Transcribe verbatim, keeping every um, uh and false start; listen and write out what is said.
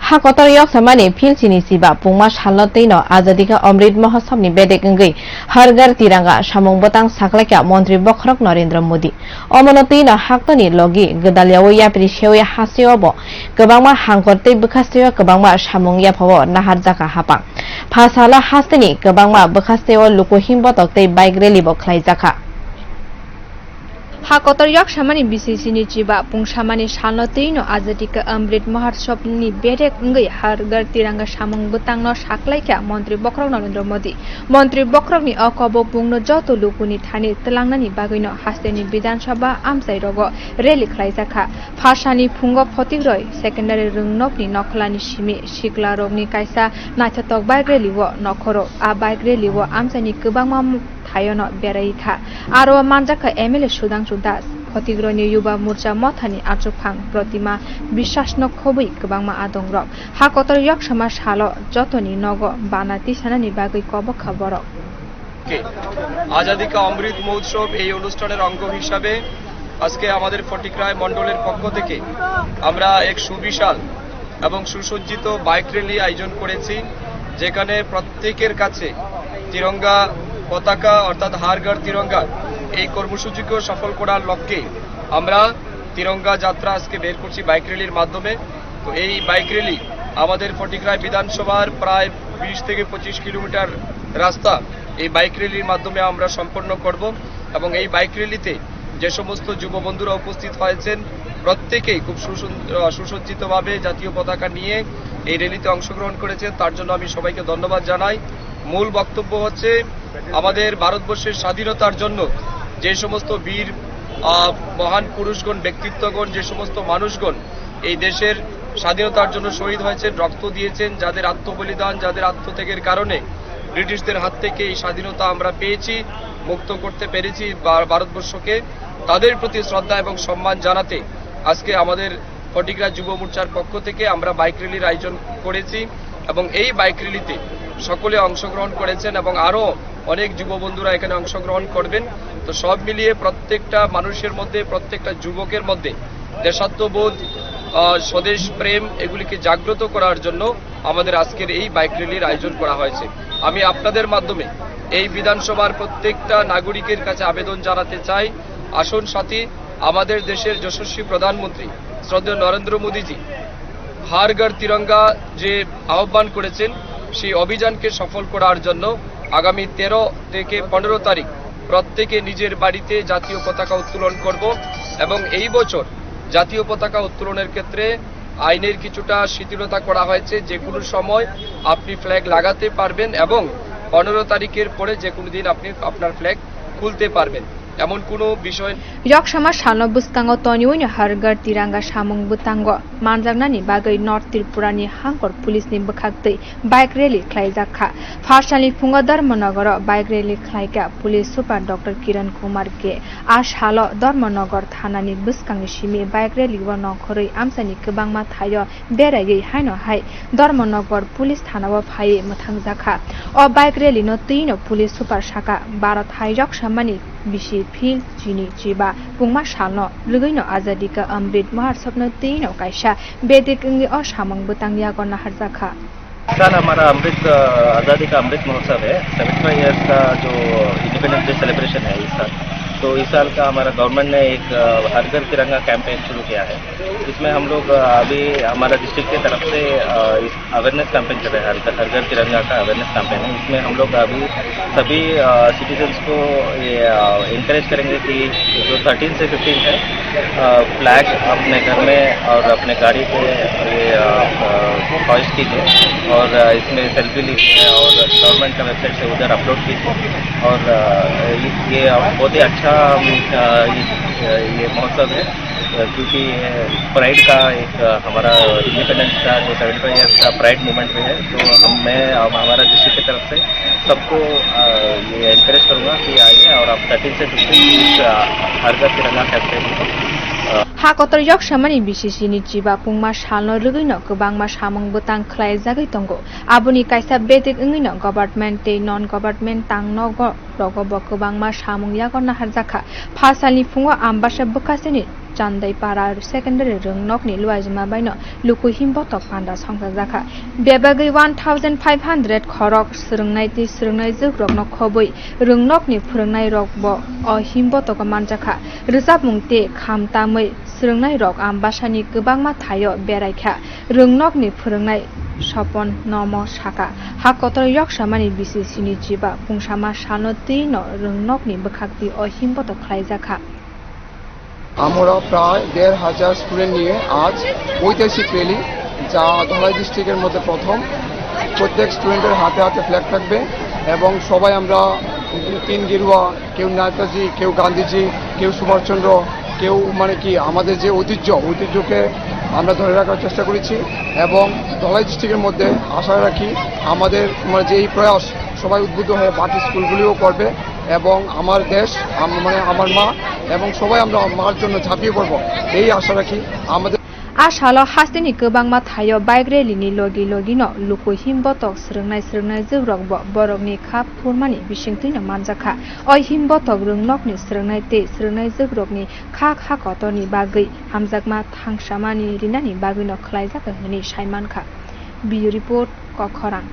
Ha kotor yok samani phil chini chiba pungma salno twi no Azadi ka Amrit Mahotsav ni bedek wngwi Har Ghar Tiranga samung bwtang saklaikha Montri Bokhorok Narendra Modi. Omono twi no haktoni logi gwdalyaui yapri seui hasteo bo kwbangma hangkor tei bwkhasteo kwbangma samung yaphao naharjakha hapang. Pha salo hasteni kwbangma bwkhasteo luku himbotok tei bike rally bo khlaijakha. Ha kotor yok samani bisi chini chiba pung samani salno twi no Azadi ka Amrit Mahotsav ni bedek wngwi Har Ghar Tiranga samung bwtang no saklaikha Montri Bokhorok Narendra Modi. Montri Bokhorok ni o kobok bung no joto luku ni thani twlangnani bagwi no hasteni Bidhan Sabha amchai rogo rally khlaijakha. Pha sani phungo Photikroi secondary rwngnok ni nokhlani simi sikla rok ni kaisa naithotok bike rally o nokhoro. A bike rally o amchai ni kwbangma thaiono berai kha. Aro manjakha M L A Sudhangshu Das, Photikroni Yuba Morcha Mothani Achukphang Protima Biswasno khobwi kwbangma adongrok. Ha kotor yoksama salo jotoni nogo bana tisanani bagwi kobokha borok. Azadi কা অমৃত মহোৎসব এই অনুষ্ঠানের অঙ্গ হিসাবে আজকে আমাদের ফটিকরায় মণ্ডলের পক্ষ থেকে আমরা এক সুবিশাল এবং সুসজ্জিত বাইক র‍্যালি আয়োজন করেছি, যেখানে প্রত্যেকের কাছে তিরঙ্গা পতাকা অর্থাৎ হার ঘর তিরঙ্গা এই কর্মসূচিকে সফল করার লক্ষ্যে আমরা তিরঙ্গা যাত্রা আজকে বের করছি বাইক র‍্যালির মাধ্যমে। তো এই বাইক র‍্যালি আমাদের ফটিকরায় বিধানসভার প্রায় বিশ থেকে পঁচিশ কিলোমিটার রাস্তা এই বাইক র‍্যালির মাধ্যমে আমরা সম্পন্ন করব এবং এই বাইক র‍্যালিতে যে সমস্ত যুব বন্ধুরা উপস্থিত হয়েছেন, প্রত্যেকেই খুব সুসন-, আহ, সুসজ্জিতভাবে জাতীয় পতাকা নিয়ে এই র‍্যালিতে অংশগ্রহণ করেছেন, তার জন্য আমি সবাইকে ধন্যবাদ জানাই। মূল বক্তব্য হচ্ছে আমাদের ভারতবর্ষের স্বাধীনতার জন্য যে সমস্ত বীর, আহ, মহান পুরুষগণ, ব্যক্তিত্বগণ, যে সমস্ত মানুষগণ এই দেশের স্বাধীনতার জন্য শহীদ হয়েছেন, রক্ত দিয়েছেন, যাদের আত্মবলিদান, যাদের আত্মত্যাগের কারণে ব্রিটিশদের হাত থেকে এই স্বাধীনতা আমরা পেয়েছি, মুক্ত করতে পেরেছি ভা-, ভারতবর্ষকে, তাদের প্রতি শ্রদ্ধা এবং সম্মান জানাতে আজকে আমাদের ফটিকরা যুব মোর্চার পক্ষ থেকে আমরা বাইক র‍্যালির আয়োজন করেছি এবং এই বাইক র‍্যালিতে সকলে অংশগ্রহণ করেছেন এবং আরও অনেক যুব বন্ধুরা এখানে অংশগ্রহণ করবেন। তো সব মিলিয়ে প্রত্যেকটা মানুষের মধ্যে, প্রত্যেকটা যুবকের মধ্যে দেশাত্মবোধ, আহ, স্বদেশ প্রেম এগুলিকে জাগ্রত করার জন্য আমাদের আজকের এই বাইক র‍্যালির আয়োজন করা হয়েছে। আমি আপনাদের মাধ্যমে এই বিধানসভার প্রত্যেকটা নাগরিকের কাছে আবেদন জানাতে চাই, আসুন সাথী, আমাদের দেশের যশস্বী প্রধানমন্ত্রী শ্রদ্ধেয় নরেন্দ্র মোদীজি হার ঘর তিরঙ্গা যে আহ্বান করেছেন, সেই অভিযানকে সফল করার জন্য আগামী তেরো থেকে পনেরো তারিখ প্রত্যেকে নিজের বাড়িতে জাতীয় পতাকা উত্তোলন করব এবং এই বছর জাতীয় পতাকা উত্তোলনের ক্ষেত্রে আইনের কিছুটা শিথিলতা করা হয়েছে, যে কোনো সময় আপনি ফ্ল্যাগ লাগাতে পারবেন এবং পনেরো তারিখের পরে যে কোনো দিন আপনি আপনার ফ্ল্যাগ খুলতে পারবেন, এমন কোনো বিষয় নেই। Yoksama salno bwskango toniwi no Har Ghar Tiranga samung bwtango manjaknani bagwi North Tripura ni hangkor police ni bwkhaktwi bike rally khlaijak kha. Pharsalni phungo Dharmanagar o bike rally khlaikha police super Doctor Kiran Kumar K. A salo Dharmanagar thanani bwskangni simi bike rally o nongkhorwi amchaini kwbangma thaio beraiwi haino hai Dharmanagar police thanao phaiwi mwthangjak kha. O bike rally no twi no police super saka, Bharat hai yoksamani bisi phil chini chiba pungma salno rwgwino Azadi ka Amrit Mahotsav no twi no kaisa bedek wngwi o samung bwtang yago naharjak kha. साल हमारा अमृत, अ, आज़ादी का अमृत महोत्सव है। Seventy five years का जो independence day celebration है इस साल, तो इस साल का हमारा गवर्नमेंट ने एक, अ, हर घर तिरंगा कैंपेन शुरू किया है। इसमें हम लोग, अ, अभी हमारा डिस्ट्रिक्ट की तरफ से, अ, इस अवेयरनेस कैंपेन कर रहे हैं, हर घर, हर घर तिरंगा का अवेयरनेस कैंपेन है। इसमें हम लोग अभी सभी, अ, सिटीजन्स को ये, अ, एनकरेज करेंगे कि जो थर्टीन से फिफ्टीन है, अ, फ्लैग अपने घर में और अपने गाड़ी पे ये, अ, अ, हॉइस्ट कीजिए और, अ, इसमें सेल्फी लीजिए और गवर्नमेंट का वेबसाइट से उधर अपलोड कीजिए। और, अ, ये, ये बहुत ही अच्छा, अ, ये, ये महोत्सव है, अ, क्योंकि ये परेड का एक, अ, हमारा इंडिपेंडेंस का जो सेवेंटी फ़ाइव ईयर्स का परेड मूवमेंट में है, तो हम, मैं, हम, हमारा डिस्ट्रिक्ट की तरफ से सबको, अ, ये एनकरेज करूँगा कि आइए और आप थर्टीन से फिफ्टीन इस, अ, हर घर तिरंगा कैंपेन को, अ, Ha kotor yoksamani bisi chini chiba pungma salno rwgwino kwbangma samung bwtang khlaijagwi tongo. Aboni kaisa bedek wngwino government tei non government tang nogo rogo bo kwbangma samung yago naharjak kha. Pha salni phungo Ambasa bwkhasini Chandai Para Secondary rwngnokni luaijima baino luku himbotok panda songchajakha. Bebagwi one thousand five hundred khorok swrwngnai tei swrwngnai jwkrokno khobwi rwngnokni phwrwngnairokbo o himbotogo manjakha. Rwchapmung tei kham tamwi swrwngnairok Ambasani kwbangma thaio beraikha. Rwngnokni phwrwngnai Sopon Nomo sakha, ha kotor yoksamani bisi sini chiba pungsama salno twino rwngnokni bwkhaktwi o himbotok khlaijakha. আমরা প্রায় দেড় হাজার স্টুডেন্ট নিয়ে আজ ঐতিহাসিক র্যালি, যা ধলাই ডিস্ট্রিক্টের মধ্যে প্রথম। প্রত্যেক স্টুডেন্টের হাতে হাতে ফ্ল্যাগ থাকবে এবং সবাই আমরা তিন গেরুয়া, কেউ নেতাজি, কেউ গান্ধীজি, কেউ সুভাষচন্দ্র, কেউ মানে কি আমাদের যে ঐতিহ্য, ঐতিহ্যকে আমরা ধরে রাখার চেষ্টা করেছি। এবং ধলাই ডিস্ট্রিক্টের মধ্যে আশা রাখি আমাদের মানে যে এই প্রয়াস সবাই উদ্বুদ্ধ হয়ে বাকি স্কুলগুলিও করবে এবং আমার দেশ, আম-, মানে আমার মা এবং সবাই আমরা মার জন্য ঝাঁপিয়ে পড়বো, এই আশা রাখি। আমাদের A salo hasteni kwbangma thaio bike rally ni logi logi no luku himbotok swrwngnai swrwngnai jwkrok bo borokni kha phurmani bisingtwi no manjakha. O himbotok rwngnokni swrwngnai tei swrwngnai jwkrokni kha kha kotorni bagwi hamjakma thangsamani rinani bagwi no khlaijak hwnwi saimankha. Bureau Report, Kokhorang.